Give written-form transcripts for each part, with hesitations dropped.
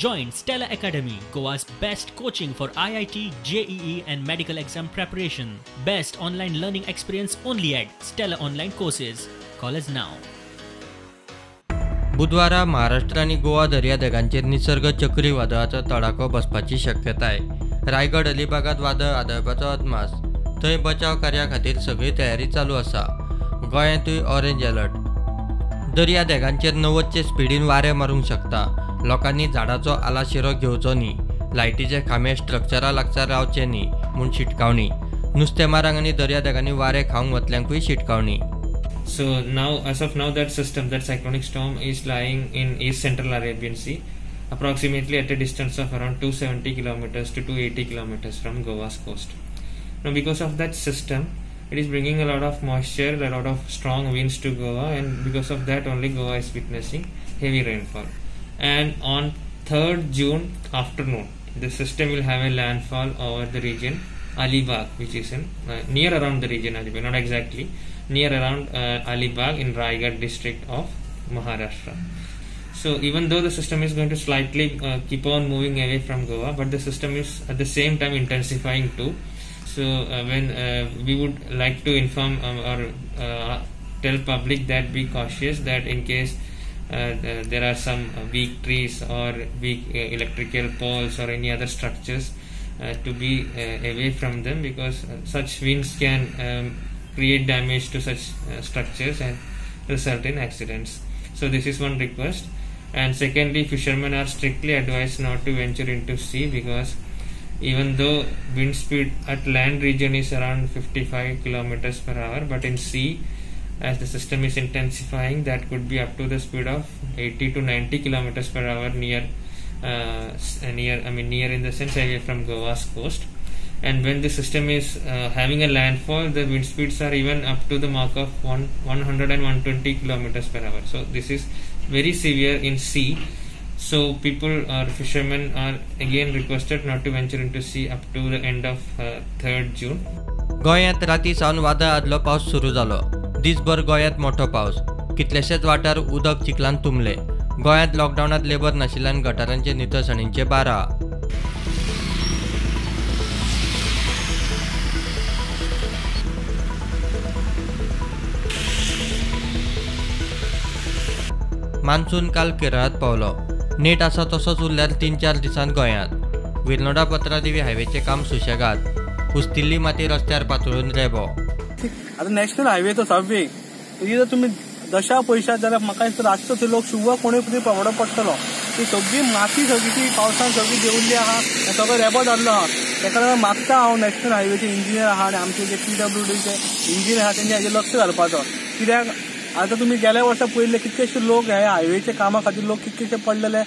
Join Stella Academy, Goa's best coaching for IIT, JEE and medical exam preparation. Best online learning experience only at Stella Online Courses. Call us now. बुधवारा महाराष्ट्र आनी गोवा दर्यादेगांचेर निसर्ग चक्रीवादळाचो तडाखो बसपाची शक्यताय. रायगड अलिबागात वादळ आदळपाचो अदमास. थंय बचाव कार्या खातीर सगळी तयारी चालू आसा. गोंयांतूय ऑरेंज अलर्ट. दर्यादेगांचेर 90चे स्पिडीन वारें मारूंक शकता. लोकांनी झाडाचो आलाशिरो घेवचो न्ही, लायटीचे खांबे स्ट्रक्चरा लागसार रावचे न्ही म्हूण शिटकावणी. नुस्तेमारांक आनी दर्यादेगांनी वारें खावंक वतल्यांकूय शिटकावणी. So now, as of now, that system, that cyclonic storm is lying in East Central Arabian Sea, approximately at a distance of around 270 kilometers to 280 kilometers from Goa's coast. Now, because of that system, it is bringing a lot of moisture, a lot of strong winds to Goa, and because of that only Goa is witnessing heavy rainfall. And on 3rd June afternoon, the system will have a landfall over the region Alibag, which is in near around the region Alibag, not exactly, near around Alibag in Raigad district of Maharashtra. So even though the system is going to slightly keep on moving away from Goa, but the system is at the same time intensifying too. So when we would like to inform or tell public that be cautious, that in case there are some weak trees or weak electrical poles or any other structures, to be away from them, because such winds can create damage to such structures and result in accidents. So this is one request. And secondly, fishermen are strictly advised not to venture into sea, because even though wind speed at land region is around 55 kilometers per hour, but in sea, as the system is intensifying, that could be up to the speed of 80 to 90 kilometers per hour near in the sense away from Goa's coast. And when the system is having a landfall, the wind speeds are even up to the mark of 100 and 120 kilometers per hour. So this is very severe in sea. So people or fishermen are again requested not to venture into sea up to the end of 3rd June. गोंयांत राती सावन वादळ आदलो पावस सुरू जालो. दिसभर गोंयांत मोठो पावस. कितलेशेच वाठार उदक चिखलान तुंबले. गोंयांत लॉकडावनांत लेबर नाशिल्ल्यान गटारांचे नितळसाणींचे 12. मान्सून काल केरळांत पावलो. नेट आसा तसोच उरल्यार 3-4 दिसांत गोंयांत. विर्नोडा पत्रादेवी हायवेचें काम सुशेगाद. उस्तिल्ली माती रस्त्यार पातळून रेबो. आतां नॅशनल हायवे तो सबवे ही जर तुमी दशा पयशात जाल्यार म्हाका दिसता रातचो थंय लोक शुव्वा कोणूय तरी परवडो पडटलो. ती सगळी माती सगळी ती पावसान सगळी देंवल्ली आहा, सगळो रेबो जाल्लो आहा. ताका लागून मागता हांव नॅशनल हायवेचे इंजिनियर आहा आनी आमचे जे PWDचे इंजिनियर आहा तेंचे हाजेर लक्ष घालपाचो. कित्याक आतां तुमी गेल्या वर्सा पळयल्ले कितकेशे लोक हे हायवेच्या कामा खातीर लोक कितकेशे पडलेले,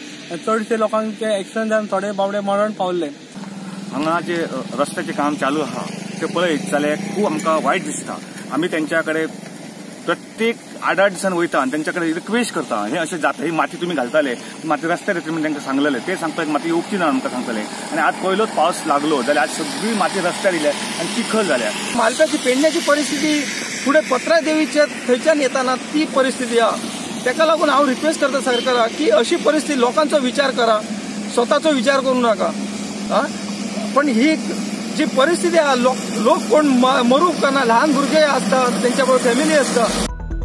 चडशे लोकांचे एक्सिडंट जावन थोडे बाबडे मरण पावल्ले. हांगा जे रस्त्याचें काम चालू आहा ते पळयत जाल्यार खूब आमकां वायट दिसता. आमी तेंच्या कडेन प्रत्येक 8-8 दिसान वयता आनी तेंच्या कडेन रिक्वेस्ट करता, हें अशें जाता, ही माती तुमी घालताले, माती रस्त्यार येतली म्हूण तांकां सांगलेलें, ते सांगता माती येवची ना आमकां सांगतले. आनी आज पयलोच पावस लागलो जाल्यार आज सगळी माती रस्त्यार येयल्या आनी चिखल जाल्या. मालप्याची पेडण्याची परिस्थिती फुडें पत्रादेवीच्या थंयच्यान येताना ती परिस्थिती आहा. ताका लागून हांव रिक्वेस्ट करता सरकाराक की अशी परिस्थिती लोकांचो विचार करा, स्वताचो विचार करूं नाका. पण ही जी परिस्थिती आहा, लोक कोण मरूंक उपकारना, ल्हान भुरगे आसता, तेंच्या बरोबर फॅमिली आसता.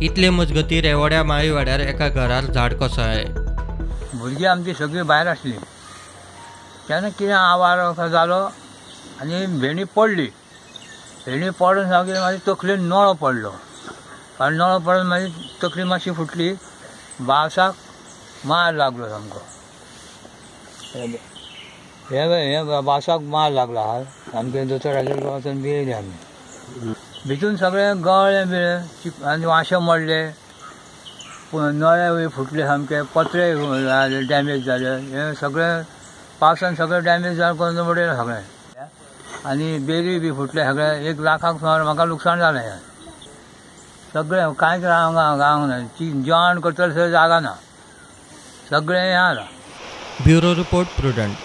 इतले मजगती रेवड्या माळीवाड्यार एका घरार झाड कोसळ्ळें. भुरगीं आमची सगळीं भायर आसली तेन्ना कितें आवाज जालो आनी भेंडी पडली. भेंडी पडून सामकी मागीर तकलेन नळो पडलो आनी नळो पडून मागीर तकली मातशी फुटली, बासाक मार लागलो सामको. हे बासाक मार लागलो हा सामकें. दोतोराचेर वचून भियेले आमी. भितून सगळें गळ्ळें बिळ्ळें आनी वांशे मोडले, नळे फुटले सामके, पत्रे डॅमेज जाले. हें सगळें पावसान सगळें डॅमेज जावन करून उडयलें सगळें. आनी बेरी बी फुटले सगळें. 1 लाखाक सुमार म्हाका लुकसाण जालें. हें सगळें कांयच रावंक ना, जेवण करतले थंय जागा ना, सगळें हें आसा. Bureau report, Prudent.